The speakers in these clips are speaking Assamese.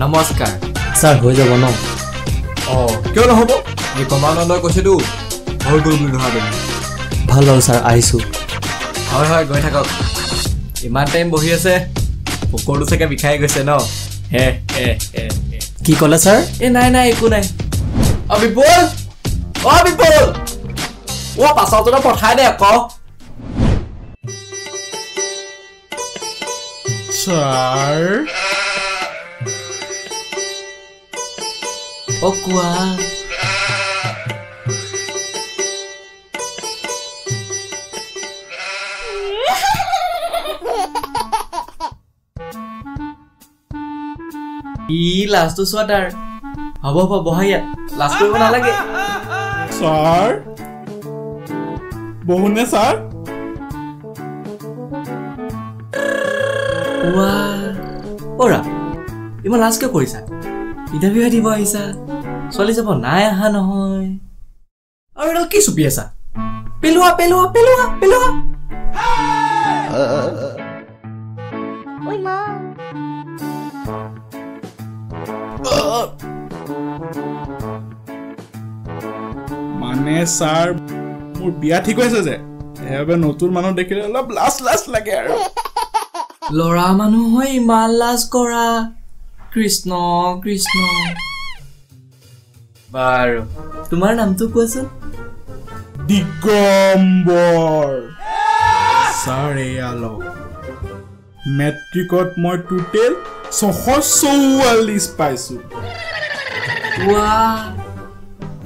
নমস্কাৰ ছাৰ। হৈ যাব ন? অঁ, কিয় নহ'ব? এই কমানন্দই কৈছেতো হৈ গ'ল বুলি নহয় তুমি। ভাল বাৰু ছাৰ, আহিছোঁ। হয় হয়, গৈ থাকক। ইমান টাইম বহি আছে, পকৰটো চাগে বিষাই গৈছে ন? হে হে হে। কি ক'লে ছাৰ? এই নাই নাই, একো নাই। অ বিপুল, অ বিপুল, অ পাছৰজনক পঠাই দে আকৌ। ছাৰ। অ কোৱা। ই লাজটো চোৱা তাৰ। হ'ব হ'ব, বহা ইয়াত, লাজ কৰিব নালাগে। Sir, বহোনে sir? অ'ৰা, ইমান লাজ কিয় কৰিছা? ইণ্টাৰভিউহে দিব আহিছা, ছোৱালী যাব নাই অহা নহয়। আৰু এডাল কি চুপি আছা? পেলোৱা পেলোৱা পেলোৱা পেলোৱা। মানে ছাৰ, মোৰ বিয়া ঠিক হৈছে যে, সেইবাবে নতুন মানুহ দেখিলে অলপ লাজ লাজ লাগে আৰু। ল'ৰা মানুহ হৈ ইমান লাজ কৰা, কৃষ্ণ কৃষ্ণ। বাৰু, তোমাৰ নামটো কোৱাচোন? দিগম্বৰ ছাৰ। এয়া লওক, মেট্ৰিকত মই টোটেল 644 পাইছো। ৱাহ,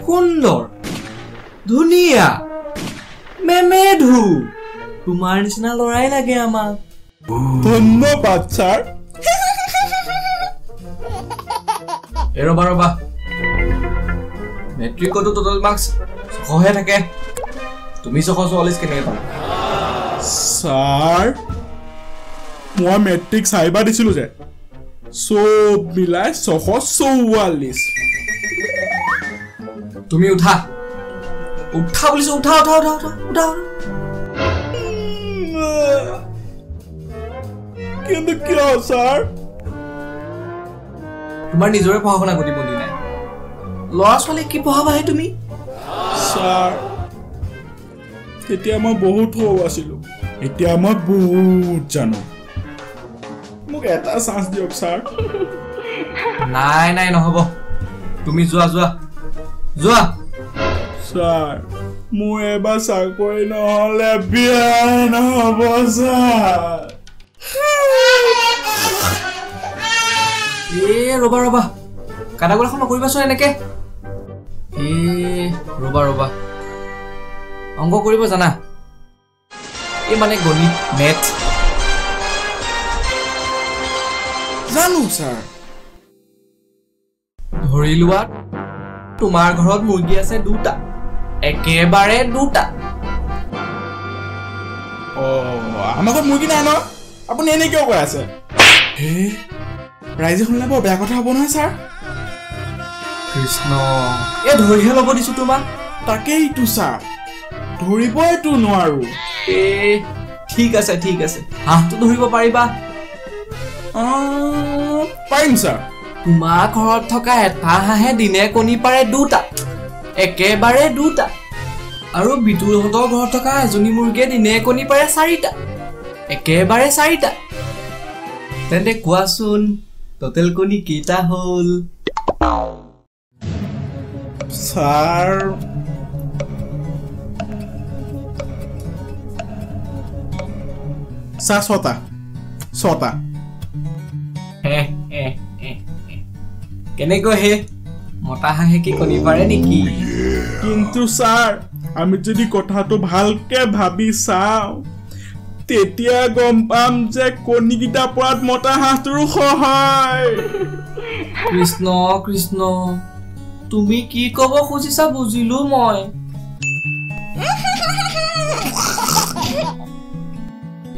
সুন্দৰ, ধুনীয়া, মেমেধু। তোমাৰ নিচিনা ল'ৰাই লাগে আমাক। ধন্যবাদ ছাৰ। এই ৰ'বা ৰ'বা, মেট্ৰিকতো টোটেল মাৰ্কছ 600হে থাকে, তুমি 644 কেনেকৈ পালা? ছাৰ, মই মেট্ৰিক চাৰিবাৰ দিছিলো যে, চব মিলাই 644। তুমি উঠা, উঠা বুলিছো, উঠা উঠা উঠা উঠা উঠা। কিন্তু কিয় ছাৰ? তোমাৰ নিজৰে পঢ়া শুনা গতি মনি নাই, ল'ৰা ছোৱালীক কি পঢ়াবাহে তুমি? ছাৰ, তেতিয়া মই বহুত সৰু আছিলো, এতিয়া মই বহুত জানো। মোক এটা চান্স দিয়ক ছাৰ। নাই নাই, নহ'ব, তুমি যোৱা যোৱা যোৱা। ছাৰ, মোৰ এবাৰ চাকৰি নহ'লে বিয়াই নহ'ব ছাৰ। এ ৰ'বা ৰ'বা, কাটা গোলাখন নকৰিবাচোন এনেকে। এ ৰ'বা ৰ'বা, অংক কৰিব জানা? এই মানে গণিত, মেথ? জানো ছাৰ। ধৰি লোৱা তোমাৰ ঘৰত মুৰ্গী আছে দুটা, একেবাৰে দুটা। অ, আমাৰ ঘৰত মুৰ্গী নাই ন, আপুনি এনে কিয় কৈ আছে? হে, ৰাইজে শুনিলে বৰ বেয়া কথা হ'ব নহয় ছাৰ। কৃষ্ণ, এই ধৰিহে ল'ব দিছো তোমাক। তাকেইতো ছাৰ, ধৰিবইতো নোৱাৰো। এ ঠিক আছে ঠিক আছে, হাঁহটো ধৰিব পাৰিবা? পাৰিম ছাৰ। তোমাৰ ঘৰত থকা এটা হাঁহে দিনে কণী পাৰে দুটা, একেবাৰে দুটা। আৰু বিতুলহঁতৰ ঘৰত থকা এজনী মুৰ্গীয়ে দিনে কণী পাৰে চাৰিটা, একেবাৰে চাৰিটা। তেন্তে কোৱাচোন, টোটেল কণী কেইটা হ'ল? ছাৰ, ছাৰ, ছটা, ছটা। কেনেকৈ হে? মতা হাঁহে কি কণী পাৰে নেকি? কিন্তু ছাৰ, আমি যদি কথাটো ভালকে ভাবি চাওঁ, তেতিয়া গম পাম যে কণীকেইটা পৰাত মতা হাঁহটোৰো সহায়। কৃষ্ণ কৃষ্ণ, তুমি কি ক'ব খুজিছা বুজিলো মই।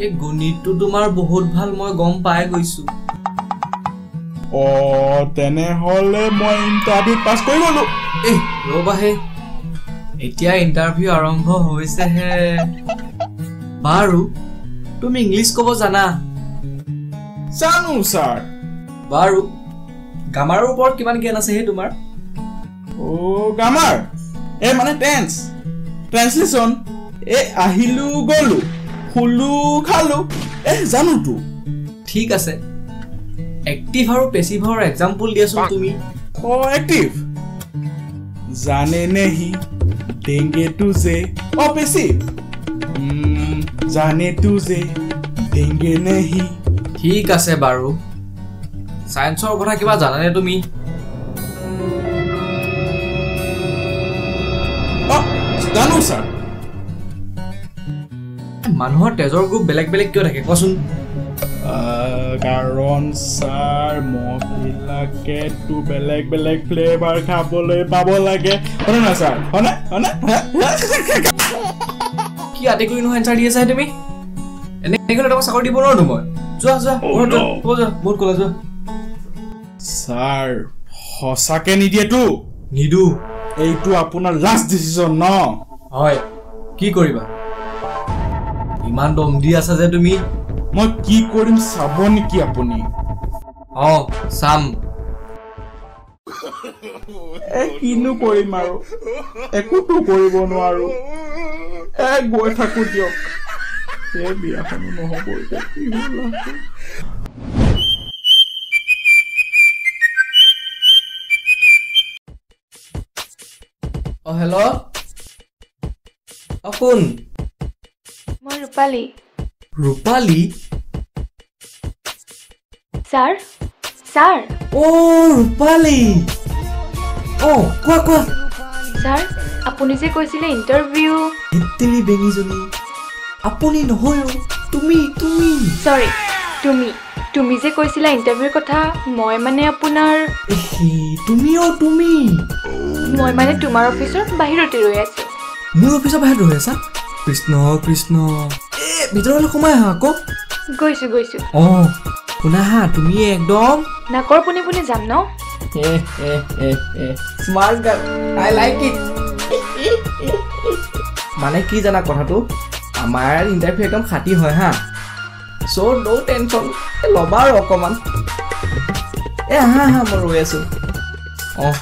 এই গণিতটো তোমাৰ বহুত ভাল, মই গম পাই গৈছো। অ, তেনেহ'লে মই ইণ্টাৰভিউ পাছ কৰি গ'লো। এই ৰ'বাহে, এতিয়া ইণ্টাৰভিউ আৰম্ভ হৈছেহে। বাৰু, তুমি ইংলিছ ক'ব জানা? জানো ছাৰ। বাৰু, গ্ৰামাৰৰ ওপৰত কিমান জ্ঞান আছে হে তোমাৰ? অ' গ্ৰামাৰ, এই মানে টেন্স, ট্ৰেঞ্চলেশ্যন, এই আহিলো গ'লো, শুলো খালো, এই জানোতো। ঠিক আছে, এক্টিভ আৰু পেচিভৰ এক্সাম্পল দিয়াচোন তুমি। অ' এক্টিভ, জানে নেহি দেংগে তুজে। অ' পেচিভ, জানে তুজে দেংগে নেহি। ঠিক আছে বাৰু, চায়েন্সৰ কথা কিবা জানানে তুমি? অ' জানো ছাৰ। মানুহৰ তেজৰ গ্ৰুপ বেলেগ বেলেগ কিয় থাকে কোৱাচোন? কাৰণ ছাৰ মহবিলাকেতো বেলেগ বেলেগ ফ্লেভাৰ খাবলৈ পাব লাগে, হয়নে নহয় ছাৰ? হয়নে হয়নে? কি আতি কৰি নহয় এনচাৰ দি আছা তুমি? এনেকৈ হ'লে তোমাক চাকৰি দিব নোৱাৰো মই। যোৱা যোৱা, ঘৰত যোৱা, যোৱা, বহুত ক'লা যোৱা। ছাৰ সঁচাকে নিদিয়েতো? নিদো। এইটো আপোনাৰ লাষ্ট ডিচিশ্যন ন? হয়, কি কৰিবা? ইমান দম দি আছা যে তুমি। মই কি কৰিম চাব নেকি আপুনি? অঁ চাম। এ কিনো কৰিম আৰু, একোতো কৰিব নোৱাৰো। এ গৈ থাকো দিয়ক, এই বিয়াখনো নহ'ব এতিয়া, কি হ'ল আকৌ? অ' হেল্ল', অ' কোন? মই ৰূপালী। ৰূপালী? Sir, sir. অ' ৰূপালী, অ' কোৱা কোৱা। ছাৰ আপুনি যে কৈছিলে ইণ্টাৰভিউ। হেত্তেৰি বেঙীজনী, আপুনি নহয় অ', তুমি তুমি। চৰি, তুমি তুমি যে কৈছিলা ইণ্টাৰভিউৰ কথা, মই মানে আপোনাৰ। তুমি অ' তুমি। মই মানে তোমাৰ অফিচৰ বাহিৰতে ৰৈ আছোঁ। মোৰ অফিচৰ বাহিৰত ৰৈ আছা? কৃষ্ণ কৃষ্ণ, এই ভিতৰলৈ সোমাই আহা আকৌ। গৈছোঁ গৈছোঁ। অঁ শুনা হা, তুমি একদম নাকৰ পোনে পোনে যাম ন? Smart girl, I like it. মানে কি জানা কথাটো, আমাৰ ইণ্টাৰভিউ একদম খাটি হয় হা, চ' ন' টেনশ্যন, ল'বা আৰু অকণমান। এ আহা আহা, মই ৰৈ আছোঁ। অঁ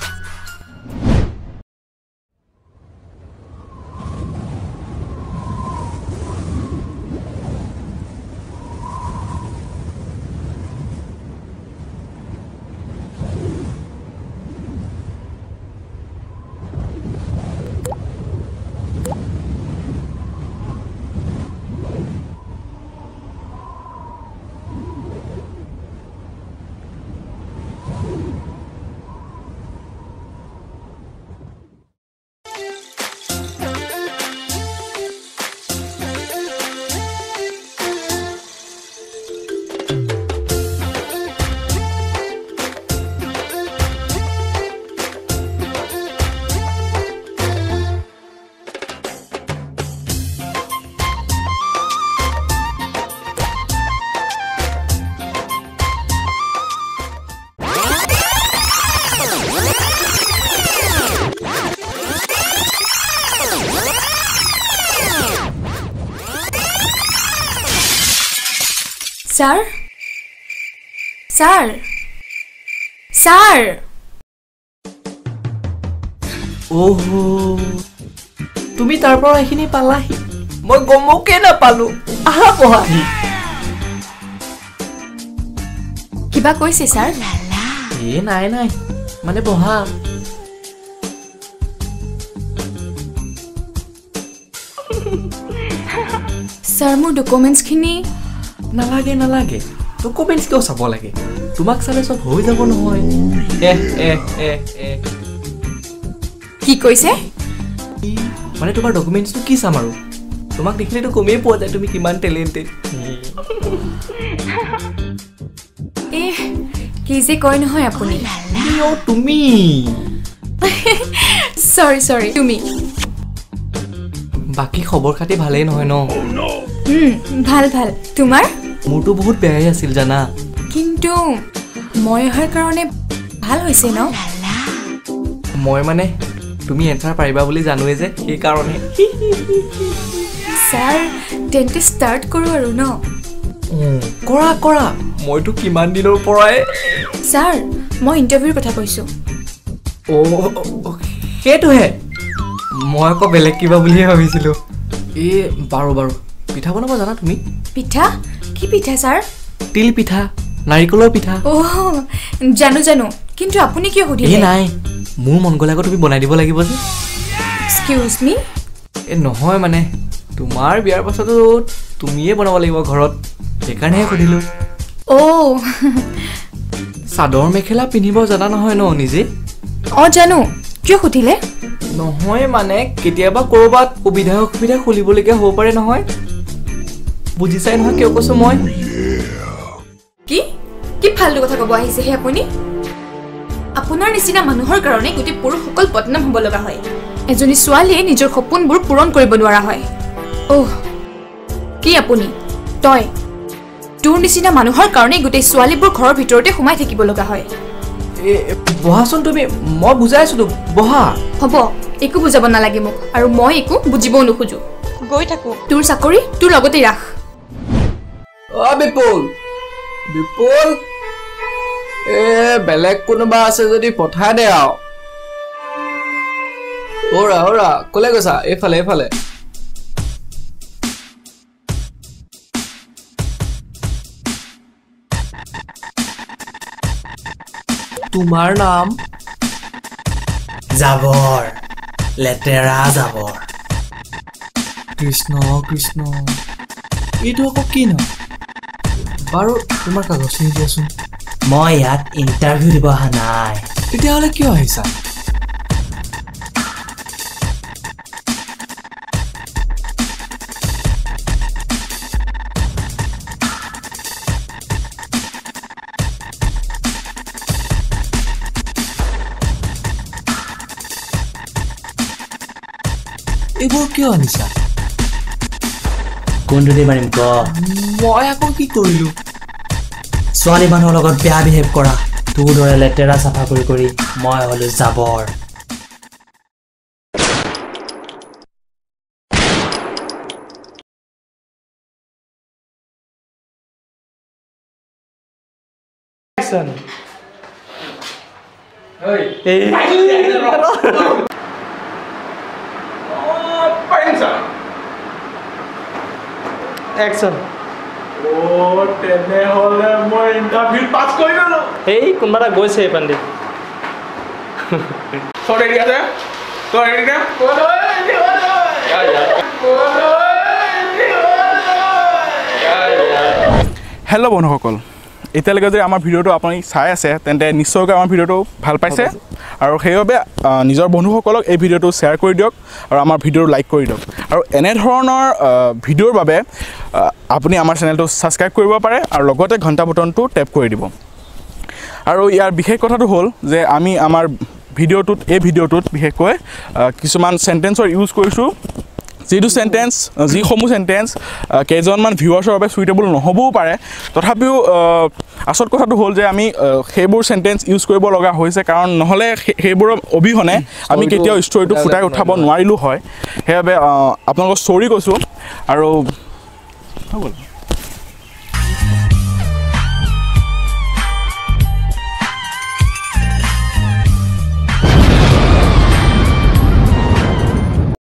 ছাৰ, ছাৰ, ছাৰ। অহ তুমি তাৰ পৰা এইখিনি পালাহি, মই গমকে নাপালো। আহা বহাহি। কিবা কৈছে ছাৰ? এ নাই নাই, মানে বহা। ছাৰ মোৰ ডকুমেণ্টছখিনি। নালাগে নালাগে, ডকুমেণ্টছ কিয় চাব লাগে? তোমাক চালে চব হৈ যাব নহয়। এহ এহ এহ এহ। কি কৈছে? মানে তোমাৰ ডকুমেণ্টছটো কি চাম আৰু, তোমাক দেখিলেতো গমেই পোৱা যায় তুমি কিমান টেলেণ্টেড। এহ কি যে কয় নহয় আপুনি। তুমি। চৰি চৰি, তুমি। বাকী খবৰ খাতি ভালেই নহয় ন? ভাল ভাল, তোমাৰ? মোৰতো বহুত বেয়াই আছিল জানা। কিন্তু মই অহাৰ কাৰণে ভাল হৈছে ন? মই মানে তুমি এনচাৰ পাৰিবা বুলি জানোৱেই যে, সেইকাৰণে। ছাৰ তেন্তে ষ্টাৰ্ট কৰোঁ আৰু ন? কৰা কৰা, মইতো কিমান দিনৰ পৰাই। ছাৰ, মই ইণ্টাৰভিউৰ কথা কৈছোঁ। অ' সেইটোহে, মই আকৌ বেলেগ কিবা বুলিহে ভাবিছিলোঁ। এই বাৰু বাৰু, পিঠা বনাব জানা তুমি? পিঠা? কি পিঠা ছাৰ? তিল পিঠা, নাৰিকলৰ পিঠা। অ' জানো জানো, কিন্তু আপুনি কিয় সুধিলে? এই নাই, মোৰ মন গ'লে আকৌ তুমি বনাই দিব লাগিব যে। এক্সকিউজ মি? এই নহয় মানে, তোমাৰ বিয়াৰ পাছতো তুমিয়ে বনাব লাগিব ঘৰত, সেইকাৰণেহে সুধিলোঁ। অ' চাদৰ মেখেলা পিন্ধিব জানা নহয় ন নিজে? অঁ জানো, কিয় সুধিলে? নহয় মানে কেতিয়াবা ক'ৰবাত সুবিধা অসুবিধা খুলিবলগীয়া হ'ব পাৰে নহয়, বুজিছাই নহয় কিয় কৈছোঁ মই। কি কি ফাল্টু কথা ক'ব আহিছেহে আপুনি? আপোনাৰ নিচিনা মানুহৰ কাৰণে গোটেই পুৰুষসকল বদনাম হ'ব লগা হয়। এজনী ছোৱালীয়ে নিজৰ সপোনবোৰ পূৰণ কৰিব নোৱাৰা হয়। অহ কি আপুনি, তই, তোৰ নিচিনা মানুহৰ কাৰণে গোটেই ছোৱালীবোৰ ঘৰৰ ভিতৰতে সোমাই থাকিব লগা হয়। বহাচোন তুমি, মই বুজাই আছোতো, বহা। হ'ব, একো বুজাব নালাগে মোক, আৰু মই একো বুজিবও নোখোজো। গৈ থাকো, তোৰ চাকৰি তোৰ লগতেই ৰাখ। অ বিপুল, বিপুল, এ বেলেগ কোনোবা আছে যদি পঠাই দে আৰু। অ'ৰা অ'ৰা, ক'লে গৈছা? এইফালে এইফালে। তোমাৰ নাম? জাবৰ, লেতেৰা জাবৰ। কৃষ্ণ কৃষ্ণ, এইটো আকৌ কি নাম? বাৰু তোমাৰ কাগজখিনি দিয়াচোন। মই ইয়াত ইণ্টাৰভিউ দিব অহা নাই। তেতিয়াহ'লে কিয় আহিছা? এইবোৰ কিয় আনিছা? কোনটো দি মাৰিম ক? মই আকৌ কি কৰিলো? ছোৱালী মানুহৰ লগত বেয়া বিহেভ কৰা, তোৰ দৰে লেতেৰা চাফা কৰি কৰি মই হ'লো জাবৰ। একশ্যন। অ' তেনেহ'লে মই ইণ্টাৰভিউ পাছ কৰি গ'লো। এই কোনোবা এটা গৈছে এই পাণ্ডে। তই ৰেডি আছে? তই ৰেডি নে? হেল্ল' বন্ধুসকল, এতিয়ালৈকে যদি আমাৰ ভিডিঅ'টো আপুনি চাই আছে তেন্তে নিশ্চয়কৈ আমাৰ ভিডিঅ'টো ভাল পাইছে, আৰু সেইবাবে নিজৰ বন্ধুসকলক এই ভিডিঅ'টো শ্বেয়াৰ কৰি দিয়ক আৰু আমাৰ ভিডিঅ'টো লাইক কৰি দিয়ক। আৰু এনেধৰণৰ ভিডিঅ'ৰ বাবে আপুনি আমাৰ চেনেলটো ছাবস্ক্ৰাইব কৰিব পাৰে আৰু লগতে ঘণ্টা বটনটো টেপ কৰি দিব। আৰু ইয়াৰ বিশেষ কথাটো হ'ল যে আমি আমাৰ ভিডিঅ'টোত, এই ভিডিঅ'টোত বিশেষকৈ কিছুমান চেণ্টেঞ্চৰ ইউজ কৰিছোঁ, যিটো চেণ্টেঞ্চ, যিসমূহ চেণ্টেঞ্চ কেইজনমান ভিউৱাৰ্ছৰ বাবে চুইটেবল নহ'বও পাৰে, তথাপিও আচল কথাটো হ'ল যে আমি সেইবোৰ চেণ্টেঞ্চ ইউজ কৰিব লগা হৈছে, কাৰণ নহ'লে সেইবোৰৰ অবিহনে আমি কেতিয়াও ষ্টৰিটো ফুটাই উঠাব নোৱাৰিলোঁ হয়। সেইবাবে আপোনালোকক ষ্টৰি কৈছোঁ আৰু হৈ গ'ল।